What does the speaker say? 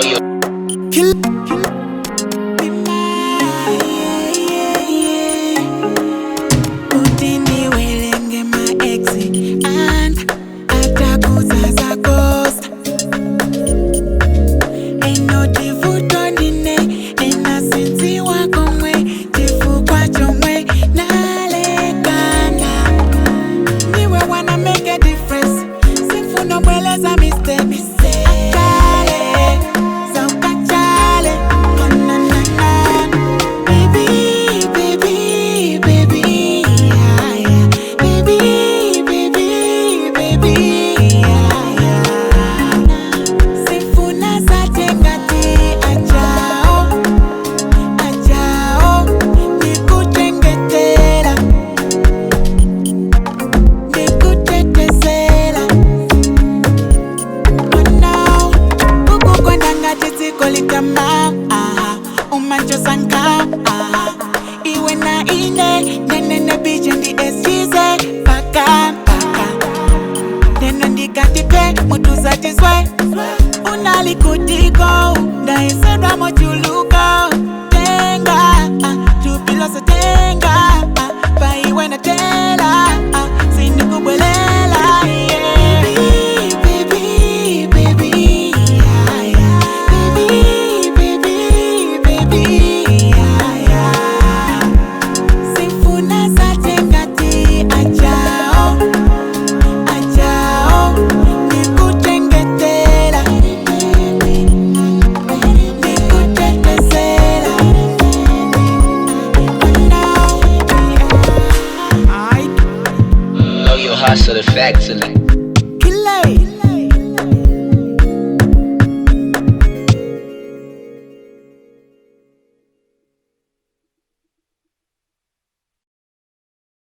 Show you. Kill. Utiniwelenge ma ex and atakuzaza kosa eno tivuto ndine enasinziwa komwe chifukwa chomwe nalekana niwe wanna make a difference simfuna bweleza mistake Achale, zaukachale, oh, na, na, na. Baby, baby, baby, yeah, yeah. Baby, baby, baby, yeah, yeah. Sifuna zatengati ajao, ajao, nikutengetela, nikutetezela. Oh no, kukukonda ngati dziko litama, aha, umachosanka, aha. Iwe na ine, nenene biche ndi esize, paka, paka. Neno ndikatipe, mutuzatizwe, unalikutiko.